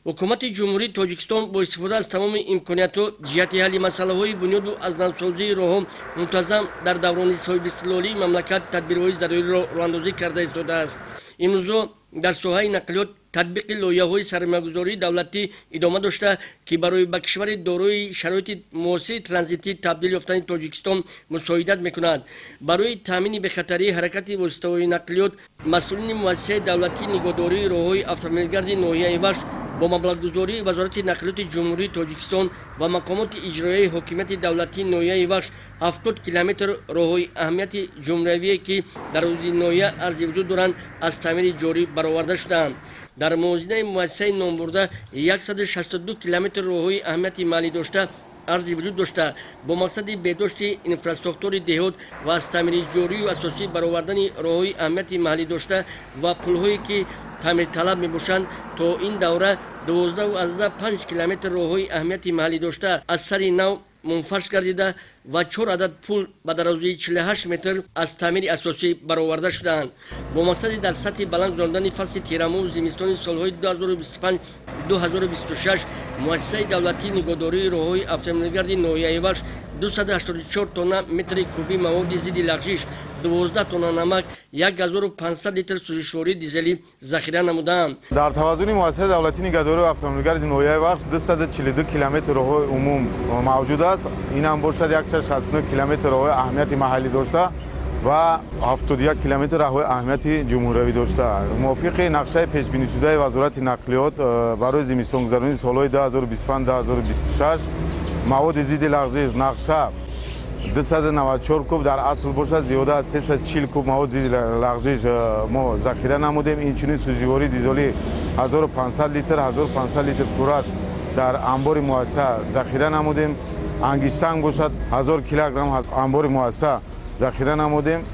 Ҳукумати Ҷумҳурии Тоҷикистон бо истифода аз тамоми имкониятҳо ҷиҳати ҳалли масъалаҳои бунёду аз навсозии роҳҳо мунтазам дар даврони соҳибистиқлолии мамлакат тадбирҳои заруриро роҳандозӣ карда истодааст. Имрӯзо дар соҳаи нақлиёт татбиқи лоиҳаҳои сармоягузории давлатӣ идома дошта, ки барои ба кишвари дорои шароити муосири транзитӣ табдил ёфтани Тоҷикистон мусоидат мекунад. Барои таъмини бехатарии ҳаракати воситаҳои нақлиёт масъулини муассисаи давлатии нигоҳдории роҳҳои автомобилгарди ноҳияи Вахш бо маблағгузории Вазорати нақлиёти Ҷумҳурии Тоҷикистон ва мақомоти иҷроияи ҳокимияти давлатии ноҳияи Вахш 70 километр роҳҳои аҳамияти ҷумҳуриявие, ки дар ҳудуди ноҳия арзи вуҷуд доранд, аз таъмири ҷорӣ бароварда шудаанд. Дар муозинаи муассисаи номбурда 162 километр роҳҳои аҳамияти маҳаллӣ дошта арзи вуҷуд дошта, бо мақсади беҳдошти инфрасохтори деҳот ва аз таъмири ҷорию асосӣ баровардани роҳҳои аҳамияти маҳаллӣ дошта ва пулҳое, ки таъмирталаб мебошанд, то ин давра 12,5 километр роҳҳои аҳамияти маҳаллӣ дошта аз сари нав мунфарш гардида ва 4 адад пул ба дарозии 48 метр аз таъмири асосӣ бароварда шудаанд. Бо мақсади дар сатҳи баланд гузарондани фасли тирамоҳу зимистони солҳои 2025-2026 муассисаи давлатии нигоҳдории роҳҳои автомобилгарди ноҳияи Вахш 284 тонна метри кубӣ маводи зидди лағжиш, 12 тонна намак, 1500 литр сӯзишвории дизелӣ захира намудаанд. Дар таваззуни муассисаи давлатии нигоҳдории автомобилгарди ноҳияи Вахш 242 километр роҳҳои умум мавҷуд аст. Ин ҳам бошад 169 километр роҳҳои аҳамияти маҳаллӣ дошта ва 71 километр роҳҳои аҳамияти ҷумҳуриявӣ дошта. Мувофиқи нақшаи пешбинишудаи Вазорати нақлиёт барои зимистонгузаронии солҳои 2025-2026 маводи зидди лағжиш нақша 294 куб, дар асл бошад зиёда аз 340 куб маводи зидди лағжиш мо захира намудем. Инчунин сӯзишвории дизелӣ 1500 литр, 1500 литр пурра дар анбори муассиса захира намудем. Ангиштсанг бошад 1000 килограмм анбори муассиса захира намудем.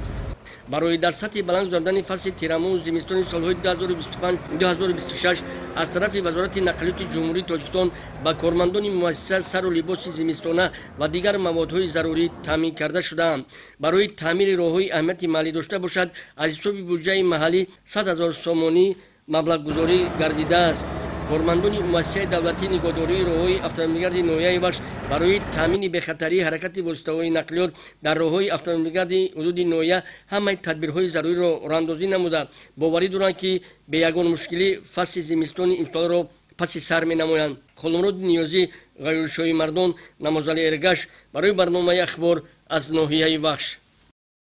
Барои дар сатҳи баланд гузарондани фасли тирамоҳу зимистони солҳои 2025-2026 аз тарафи Вазорати нақлиёти Ҷумҳурии Тоҷикистон ба кормандони муассиса сару либоси зимистона ва дигар маводҳои зарурӣ таъмин карда шудаанд. Барои таъмири роҳҳои аҳамияти маҳаллӣ дошта бошад, аз ҳисоби буҷаи маҳаллӣ 100 000 сомонӣ маблағгузорӣ гардидааст. Кормандони муассисаи давлатии нигоҳдории роҳҳои автомобилгарди ноҳияи Вахш барои таъмини бехатарии ҳаракати воситаҳои нақлиёт дар роҳҳои автомобилгарди ҳудуди ноҳия ҳамаи тадбирҳои заруриро роҳандозӣ намуда, боварӣ доранд, ки бе ягон мушкилӣ фасли зимистони имсолро паси сар менамоянд. Холмуроди Ниёзӣ, Ғайрушоҳи Мардон, Намозали Эргаш барои барномаи Ахбор аз ноҳияи Вахш.